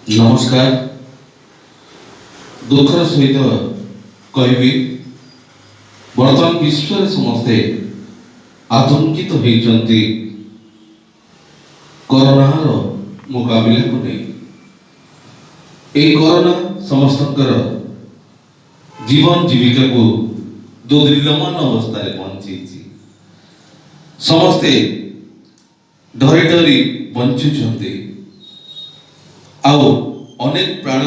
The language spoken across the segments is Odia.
ନମସ୍କାର। ଦୁଃଖର ସହିତ କହିବି, ବର୍ତ୍ତମାନ ବିଶ୍ୱରେ ସମସ୍ତେ ଆତଙ୍କିତ ହୋଇଛନ୍ତି କରୋନାର ମୁକାବିଲାକୁ ନେଇ। ଏହି କରୋନା ସମସ୍ତଙ୍କର ଜୀବନ ଜୀବିକାକୁ ଦୋଦୁଲ୍ୟମାନ ଅବସ୍ଥାରେ ପହଞ୍ଚେଇଛି। ସମସ୍ତେ ଡରି ଡରି ବଞ୍ଚୁଛନ୍ତି ଆଉ ଅନେକ ପ୍ରାଣ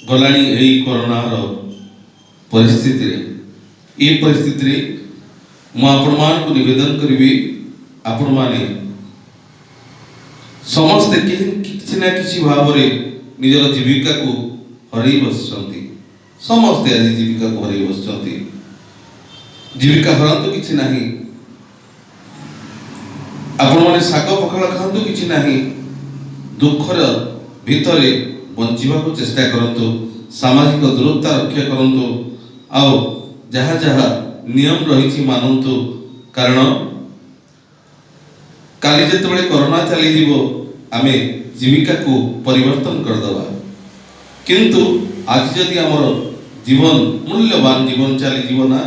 ଗଲାଣି ଏହି କରୋନାର ପରିସ୍ଥିତିରେ। ଏ ପରିସ୍ଥିତିରେ ମୁଁ ଆପଣମାନଙ୍କୁ ନିବେଦନ କରିବି, ଆପଣମାନେ ସମସ୍ତେ କେହି କିଛି ନା କିଛି ଭାବରେ ନିଜର ଜୀବିକାକୁ ହରେଇ ବସିଛନ୍ତି। ସମସ୍ତେ ଆଜି ଜୀବିକାକୁ ହରେଇ ବସିଛନ୍ତି। ଜୀବିକା ହରାନ୍ତୁ କିଛି ନାହିଁ, ଆପଣମାନେ ଶାଗ ପଖାଳ ଖାଆନ୍ତୁ କିଛି ନାହିଁ, ଦୁଃଖର ଭିତରେ ବଞ୍ଚିବାକୁ ଚେଷ୍ଟା କରନ୍ତୁ, ସାମାଜିକ ଦୂରତା ରକ୍ଷା କରନ୍ତୁ ଆଉ ଯାହା ଯାହା ନିୟମ ରହିଛି ମାନନ୍ତୁ। କାରଣ କାଲି ଯେତେବେଳେ କରୋନା ଚାଲିଯିବ, ଆମେ ଜୀବିକାକୁ ପରିବର୍ତ୍ତନ କରିଦେବା। କିନ୍ତୁ ଆଜି ଯଦି ଆମର ଜୀବନ, ମୂଲ୍ୟବାନ ଜୀବନ ଚାଲିଯିବ ନା,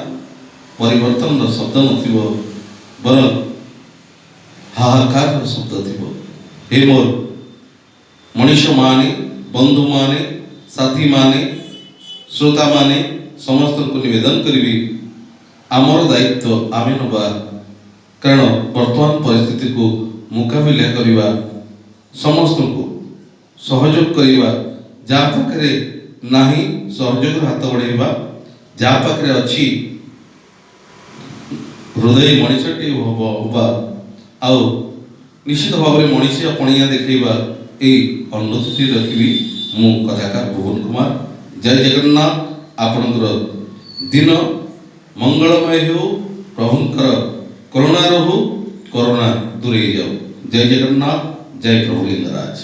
ପରିବର୍ତ୍ତନର ଶବ୍ଦ ନଥିବ, ବରଂ ହାହାକାରର ଶବ୍ଦ ଥିବ। ହେ ମୋର ମଣିଷମାନେ, ବନ୍ଧୁମାନେ, ସାଥୀମାନେ, ଶ୍ରୋତାମାନେ, ସମସ୍ତଙ୍କୁ ନିବେଦନ କରିବି, ଆମର ଦାୟିତ୍ୱ ଆମେ ନେବା। କାରଣ ବର୍ତ୍ତମାନ ପରିସ୍ଥିତିକୁ ମୁକାବିଲା କରିବା, ସମସ୍ତଙ୍କୁ ସହଯୋଗ କରିବା। ଯାହା ପାଖରେ ନାହିଁ, ସହଯୋଗର ହାତ ବଢ଼େଇବା। ଯାହା ପାଖରେ ଅଛି, ହୃଦୟ ମଣିଷଟି ହବା ଆଉ ନିଶ୍ଚିତ ଭାବରେ ମଣିଷ ପଣିଆ ଦେଖେଇବା, ଏଇ ଅନୁରୋଧଟି ରଖିବି। ମୁଁ କଥାକାର ଭୁବନ କୁମାର। ଜୟ ଜଗନ୍ନାଥ। ଆପଣଙ୍କର ଦିନ ମଙ୍ଗଳମୟ ହେଉ, ପ୍ରଭୁଙ୍କର କରୁଣା ରହୁ, କରୋନା ଦୂରେଇ ଯାଉ। ଜୟ ଜଗନ୍ନାଥ, ଜୟ ପ୍ରଭୁ ଲିଙ୍ଗରାଜ।